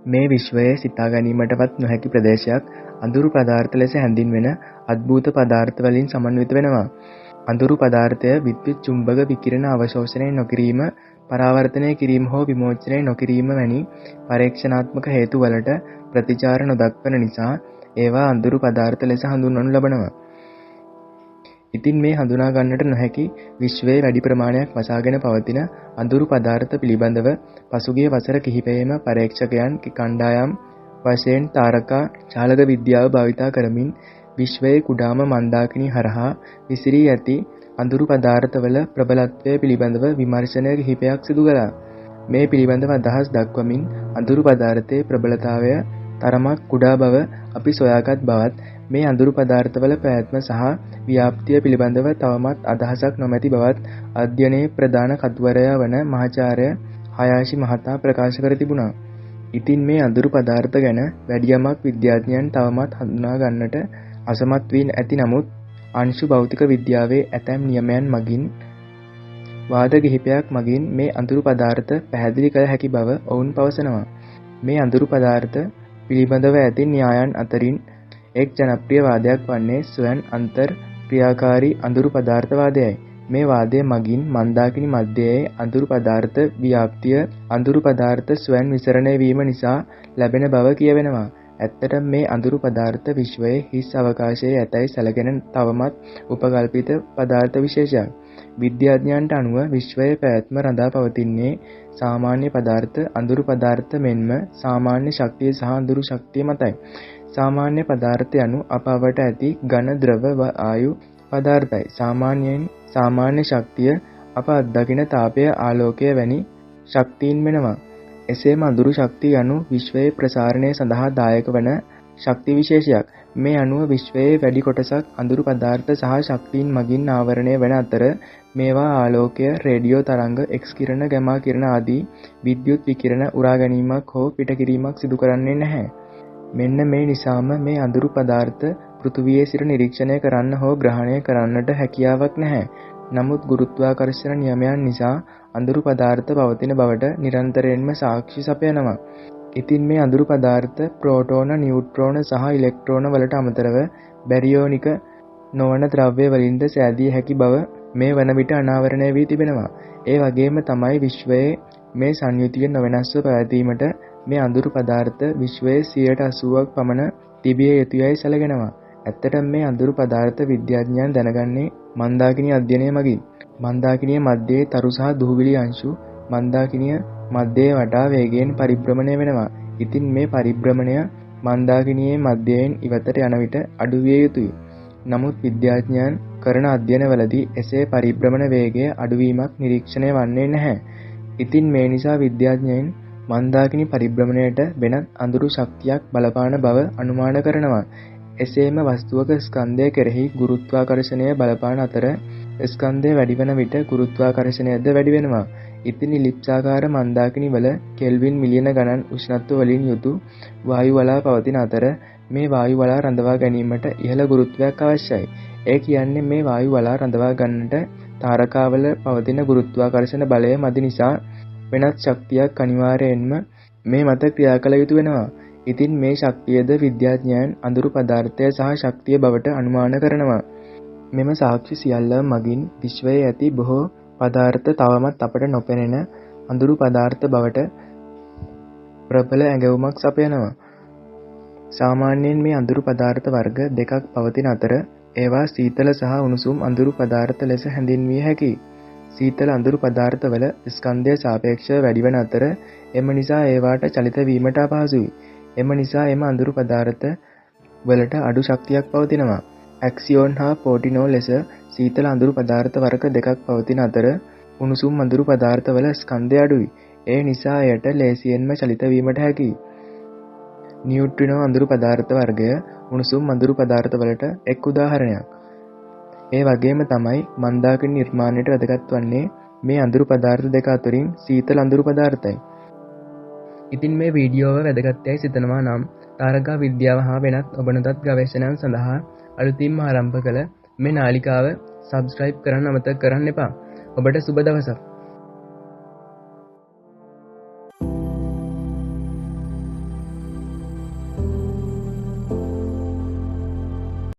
මේ විශ්වයේ සිතා ගැනීමටවත් නොහැකි ප්‍රදේශයක් අඳුරු පදාර්ථ ලෙස හැඳින්වෙන අද්භූත පදාර්ථ වලින් සමන්විත වෙනවා. අඳුරු පදාර්ථය විද්‍යුත් චුම්බක විකිරණ අවශෝෂණය නොකිරීම, පරාවර්තනය කිරීම හෝ විමෝචනය නොකිරීම වැනි පරීක්ෂණාත්මක හේතු වලට ප්‍රතිචාර නොදක්වන නිසා ඒවා අඳුරු පදාර්ථ ලෙස හඳුන්වනු ලබනවා. ඉතින් මේ හඳුනා ගන්නට නොහැකි විශ්වයේ වැඩි ප්‍රමාණයක් වසාගෙන පවතින අඳුරු පදාර්ථ පිළිබඳව පසුගිය වසර කිහිපයේම පරීක්ෂකයන් කණ්ඩායම් වශයෙන් තාරකා චාලක විද්‍යාව භාවිතා කරමින් විශ්වයේ කුඩාම මන්දාකිණි හරහා විසිරී ඇති අඳුරු පදාර්ථවල ප්‍රබලත්වය පිළිබඳව විමර්ශන කිහිපයක් සිදු කළා. මේ පිළිබඳව අදහස් දක්වමින් අඳුරු පදාර්ථයේ ප්‍රබලතාවය තරමක් කුඩා බව අපි සොයාගත් බවත්, මේ අඳුරු පදාර්ථවල පැවැත්ම සහ ව්‍යාප්තිය පිළිබඳව තවමත් අදහසක් නොමැති බවත් අධ්‍යයනයේ ප්‍රධාන කතුවරයා වන මහාචාර්ය හයාෂි මහතා ප්‍රකාශ කර තිබුණා. ඉතින් මේ අඳුරු පදාර්ථ ගැන වැඩියමක් විද්‍යාඥයන් තවමත් හඳුනා ගන්නට අසමත් වී ඇති නමුත් අංශු භෞතික විද්‍යාවේ ඇතැම් නියමයන් මගින් වාද කිහිපයක් මගින් මේ අඳුරු පදාර්ථ පැහැදිලි කළ හැකි බව ඔවුන් පවසනවා. මේ අඳුරු පදාර්ථ පිළිබඳව ඇති න්‍යායන් අතරින් එක් ජනප්‍රිය වාදයක් වන්නේ ස්වයං අන්තර් ක්‍රියාකාරී අඳුරු පදාර්ථ වාදයයි. මේ වාදය මගින් මන්දාකිණි මධ්‍යයේ අඳුරු පදාර්ථ ව්‍යාප්තිය අඳුරු පදාර්ථ ස්වයං විසරණය වීම නිසා ලැබෙන බව කියවෙනවා. ඇත්තටම මේ අඳුරු පදාර්ථ විශ්වයේ හිස් අවකාශයේ ඇතැයි සැලකෙන තවමත් උපකල්පිත පදාර්ථ විශේෂයක්. විද්‍යාඥයන්ට අනුව විශ්වයේ පැවැත්ම රඳා පවතින්නේ සාමාන්‍ය පදාර්ථ, අඳුරු පදාර්ථ මෙන්ම සාමාන්‍ය ශක්තිය සහ අඳුරු ශක්තිය මතයි. සාමාන්‍ය පදාර්ථ යනු අප අවට ඇති ඝන, ද්‍රව, වායු පදාර්ථයි. සාමාන්‍යයෙන් සාමාන්‍ය ශක්තිය අප අත්දකින තාපය, ආලෝකය වැනි ශක්තීන් වෙනවා. එසේම අඳුරු ශක්තිය යනු විශ්වයේ ප්‍රසාරණය සඳහා දායක වන ශක්ති විශේෂයක්. මේ අනුව විශ්වයේ වැඩි කොටසක් අඳුරු පදාර්ථ සහ ශක්තීන් මගින් ආවරණය වන අතර මේවා ආලෝකය, රේඩියෝ තරංග, එක්ස් කිරණ, ගැමා කිරණ ආදී විද්‍යුත් විකිරණ උරා ගැනීමක් හෝ පිටකිරීමක් සිදු කරන්නේ නැහැ. මෙන්න මේ නිසාම මේ අඳුරු පදාර්ථ පෘථිවියේ සිට නිරීක්ෂණය කරන්න හෝ ග්‍රහණය කරන්නට හැකියාවක් නැහැ. නමුත් ගුරුත්වාකර්ෂණ නියමයන් නිසා අඳුරු පදාර්ථ පවතින බවට නිරන්තරයෙන්ම සාක්ෂි සපයනවා. ඉතින් මේ අඳුරු පදාර්ථ ප්‍රෝටෝන, නියුට්‍රෝන සහ ඉලෙක්ට්‍රෝන වලට අමතරව බැරියෝනික නොවන ද්‍රව්‍ය වලින්ද සෑදිය හැකි බව මේ වන විට අනාවරණය වී තිබෙනවා. ඒ වගේම තමයි විශ්වයේ මේ සංයුතිය නොවෙනස්ව පැවතීමට මේ අඳුරු පදාර්ථ විශ්වයේ 80% පමණ තිබිය යුතුයයි සැලකෙනවා. ඇත්තටම මේ අඳුරු පදාර්ථ විද්‍යාඥයන් දැනගන්නේ මන්දාකිණි අධ්‍යයනය මගින්. මන්දාකිණිය මැද්දේ තරු සහ දුහුවිලි අංශු මන්දාකිණිය මැද්දේ වටා වේගයෙන් පරිභ්‍රමණය වෙනවා. ඉතින් මේ පරිභ්‍රමණය මන්දාකිණියේ මැද්දයෙන් ඉවතට යන විට අඩු විය යුතුයි. නමුත් විද්‍යාඥයන් කරන අධ්‍යයනවලදී එසේ පරිභ්‍රමණ වේගය අඩුවීමක් නිරීක්ෂණය වන්නේ නැහැ. ඉතින් මේ නිසා විද්‍යාඥයින් මන්දාකිණි පරිභ්‍රමණයට වෙනත් අඳුරු ශක්තියක් බලපාන බව අනුමාන කරනවා. එසේම වස්තුවක ස්කන්ධය කෙරෙහි ගුරුත්වාකර්ෂණය බලපාන අතර ස්කන්ධය වැඩිවන විට ගුරුත්වාකර්ෂණයද වැඩි වෙනවා. ඉතින් ඉලිප්සාකාර මන්දාකිණි වල කෙල්වින් මිලියන ගණන් උෂ්ණත්ව වලින් යුතු වායු වලා පවතින අතර මේ වායු වලා රඳවා ගැනීමට ඉහළ ගුරුත්වයක් අවශ්‍යයි. ඒ කියන්නේ මේ වායු වලා රඳවා ගන්නට තාරකාවල පවතින ගුරුත්වාකර්ෂණ බලය මදි නිසා වෙනත් ශක්තියක් අනිවාර්යයෙන්ම මේ මත ක්‍රියා කළ යුතු වෙනවා. ඉතින් මේ ශක්තියද විද්‍යාඥයන් අඳුරු පදාර්ථය සහ ශක්තිය බවට අනුමාන කරනවා. මෙම සාක්ෂි සියල්ලම මගින් විශ්වයේ ඇති බොහෝ පදාර්ථ තවමත් අපට නොපෙනෙන අඳුරු පදාර්ථ බවට ප්‍රබල ඇඟවුමක් සපයනවා. සාමාන්‍යයෙන් මේ අඳුරු පදාර්ථ වර්ග දෙකක් පවතින අතර ඒවා සීතල සහ උණුසුම් අඳුරු පදාර්ථ ලෙස හැඳින්විය හැකියි. සීතල අඳුරු පදාර්ථවල ස්කන්ධය සාපේක්ෂව වැඩිවන අතර එම නිසා ඒවාට චලිත වීමට අපහසුයි. එම නිසා එම අඳුරු පදාර්ථ වලට අඩු ශක්තියක් පවතිනවා. ඇක්සියෝන් හා පෝටිනෝ ලෙස සීතල අඳුරු පදාර්ථ වර්ග දෙකක් පවතින අතර උණුසුම් අඳුරු පදාර්ථවල ස්කන්ධය අඩුයි. ඒ නිසා එයට ලේසියෙන්ම චලිත වීමට හැකියි. නියුට්‍රිනෝ අඳුරු පදාර්ථ වර්ගය උණුසුම් අඳුරු පදාර්ථවලට එක් උදාහරණයක්. ඒ වගේම තමයි මන්දාකිණි නිර්මාණයට වැදගත් වන්නේ මේ අඳුරු පදාර්ථ දෙක අතරින් සීතල අඳුරු පදාර්ථයි. ඉතින් මේ වීඩියෝව වැදගත් යයි සිතනවා නම් තාරකා විද්‍යාව හා වෙනත් ඔබ නොදත් ගවේෂණයන් සඳහා අලුතින්ම ආරම්භ කළ මේ නාලිකාව සබ්ස්ක්‍රයිබ් කරන්න අමතක කරන්න එපා. ඔබට සුබ දවසක්.